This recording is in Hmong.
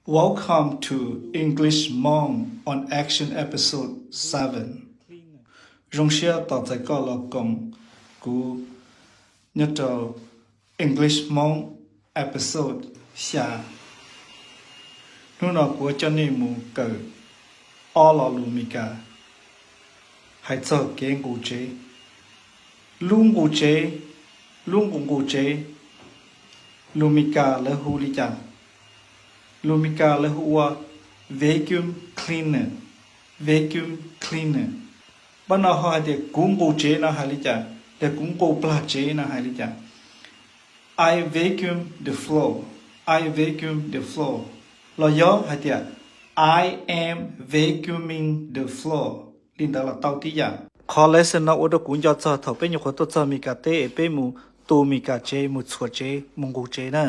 Welcome to English Hmong on Action Episode seven. Zoo siab tos txais koj los koom kuv nyob rau English Hmong episode xya. Hnub no kuv yuav coj nej mus kawm ob lo lus Meskas hais txog kev nqus tsev. Lub nqus tsev, lub nqus nqus tsev, lus Meskas lawv hu li cas? Lus Meskas lawv hu ua vacuum cleaner, vacuum cleaner. Pab no ho hais tias kuv nqus tsev no hais li cas, los kuv nqus plag tsev no hais li cas? I vacuum the floor, I vacuum the floor. Los yog hais tias I am vacuuming the floor. Li ntawd los tau tib yam. Qhov lesson no ua rau kuv nco txog thaum peb nyuam qhuav tuaj txog Meskas teb es peb mus tu Meskas tsev, mus txhuam tsev, mus nqus tsev na.